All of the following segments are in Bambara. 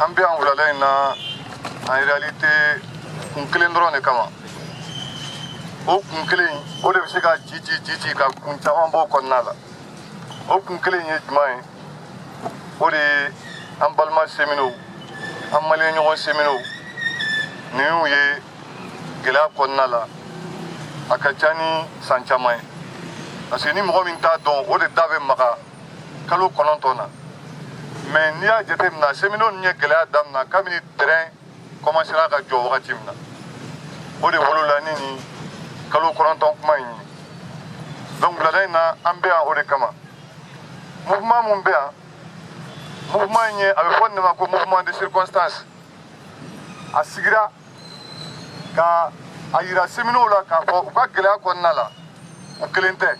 An bɛ yan wulada in na, en réalité, kun kelen dɔrɔn de kama. O kun kelen, o de bɛ se ka ci ci ci ci ka kun caman bɔ o kɔnɔna la. O kun kelen ye jumɛn ye? O de ye an balima cheminots, an malien ɲɔgɔn cheminots ninnu ye gɛlɛya kɔnɔna la. A ka ca ni san caman ye, parce que ni mɔgɔ min t'a dɔn, o de da bɛ maga kalo 9 na. Mais n'i y'a jateminɛ, cheminots ninnu ye gɛlɛya daminɛ kabini train commencera ka jɔ wagati min na. O de wolola ni nin kalo 9 kuma in ye. Donc wulada in na, an bɛ yan o de kama. Mouvement mun bɛ yan, mouvement in ye, a bɛ fɔ nin de ma ko mouvement de circonstance. A sigira ka a yira cheminots la k'a fɔ u ka gɛlɛya kɔnɔna la, u kelen tɛ,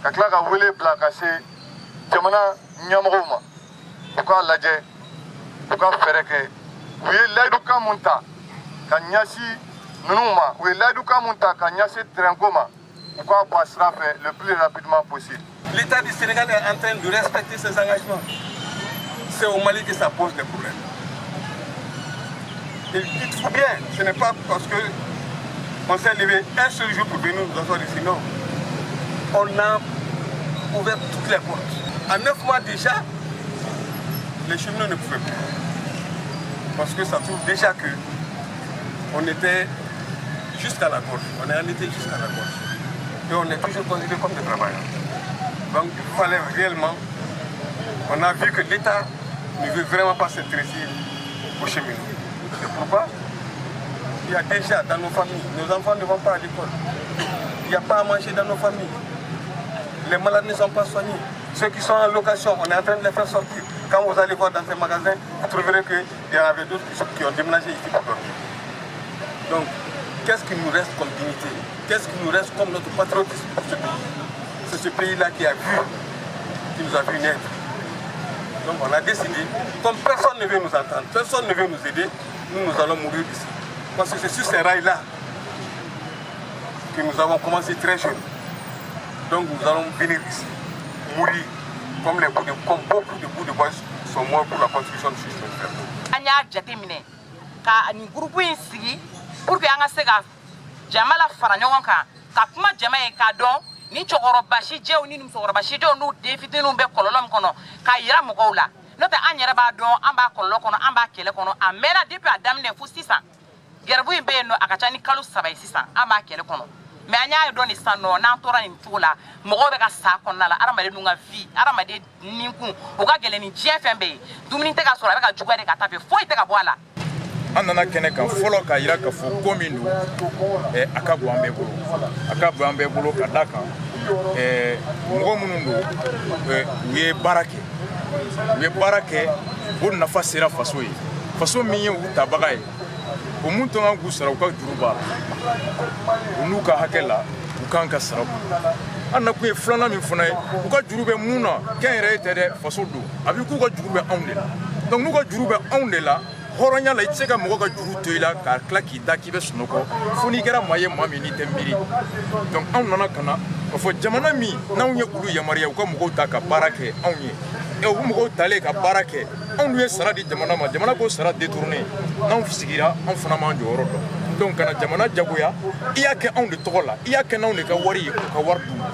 ka tila ka wele bila ka se jamana ɲɛmɔgɔw ma, u k'a lajɛ, u ka fɛɛrɛ kɛ. U ye layidukan mun ta ka ɲɛsin ninnu ma, u ye layidukan mun ta ka ɲɛsin train ko ma, u k'a bɔ a sira fɛ le plus rapidement possible. L'État du Sénégal est en train de respecter ses engagements. C'est au Mali que ça pose des problèmes. Et dites-vous bien, ce n'est pas parce que on s'est levé un seul jour pour venir nous asseoir ici, non. On a ouvert toutes les portes. En 9 mois déjà, les cheminots ne pouvaient plus. Parce que ça trouve déjà que on était jusqu'à la gorge. On est endetté jusqu'à la gorge. Et on est toujours considéré comme des travailleurs. Donc il fallait réellement. On a vu que l'État ne veut vraiment pas s'intéresser aux cheminots. C'est pourquoi il y a déjà dans nos familles, nos enfants ne vont pas à l'école. Il n'y a pas à manger dans nos familles. Les malades ne sont pas soignés. Ceux qui sont en location, on est en train de les faire sortir. Quand vous allez voir dans ces magasins, vous trouverez qu'il y en avait d'autres qui ont déménagé ici pour dormir. Donc, qu'est-ce qui nous reste comme dignité? Qu'est-ce qui nous reste comme notre patriotisme pour ce pays? C'est ce pays-là qui a vu, qui nous a vu naître. Donc on a décidé, comme personne ne veut nous entendre, personne ne veut nous aider, nous, nous allons mourir ici. Parce que c'est sur ces rails-là que nous avons commencé très jeune. Donc nous allons venir ici, mourir, comme beaucoup de bouts de bois sont morts pour la construction du chemin de fer. An y'a jateminɛ ka nin groupe in sigi pour que an ka se ka jama la fara ɲɔgɔn kan, ka kuma jama ye, k'a dɔn ni cɛkɔrɔba sijɛw ni musokɔrɔba sijɛw n'u den fitininw bɛ kɔlɔlɔ min kɔnɔ, k'a yira mɔgɔw la. N'o tɛ, an yɛrɛ b'a dɔn, an b'a kɔlɔlɔ kɔnɔ, an b'a kɛlɛ kɔnɔ. A mɛnna depuis a daminɛ fo sisan. Grève in bɛ yen nɔ, a ka ca ni kalo 3 ye sisan, an b'a kɛlɛ kɔnɔ. Mais an y'a dɔn de sisan nɔ, n'an tora nin cogo la, mɔgɔw bɛ ka sa kɔnɔna la. Hadamaden dun ka vie, hadamaden ninkun, o ka gɛlɛn ni diɲɛ fɛn bɛɛ ye. Dumuni tɛ ka sɔrɔ, a bɛ ka juguya de ka taa fɛ, foyi tɛ ka bɔ a la. An nana kɛnɛ kan fɔlɔ k'a yira k'a fɔ ko min don, a ka bon an bɛɛ bolo, a ka bon an bɛɛ bolo, ka da kan mɔgɔ minnu don, u ye baara kɛ, u ye baara kɛ, o nafa sera faso ye. Faso min ye u tabaga ye, o mun tun kan k'u sara, u ka juru b'a la, u n'u ka hakɛ la, u kan ka sara. An nakun ye filanan min fana ye, u ka juru bɛ mun na, kɛnyɛrɛye tɛ dɛ, faso don. A bɛ k'u ka juru bɛ anw de la. Donc n'u ka juru bɛ anw de la, hɔrɔnya la, i tɛ se ka mɔgɔ ka juru to i la ka tila k'i da k'i bɛ sunɔgɔ, fo n'i kɛra maa ye, maa min n'i tɛ miiri. Donc anw nana ka na k'a fɔ jamana min n'anw ye olu yamaruya u ka mɔgɔw ta ka baara kɛ anw ye, ɛ u mɔgɔw talen ka baara kɛ, anw dun ye sara di jamana ma, jamana k'o sara détourné, n'anw sigira, anw fana m'an jɔyɔrɔ dɔn. Donc kana jamana jagoya, i y'a kɛ anw de tɔgɔ la, i y'a kɛ n'anw de ka wari ye, u ka wari d'u ma.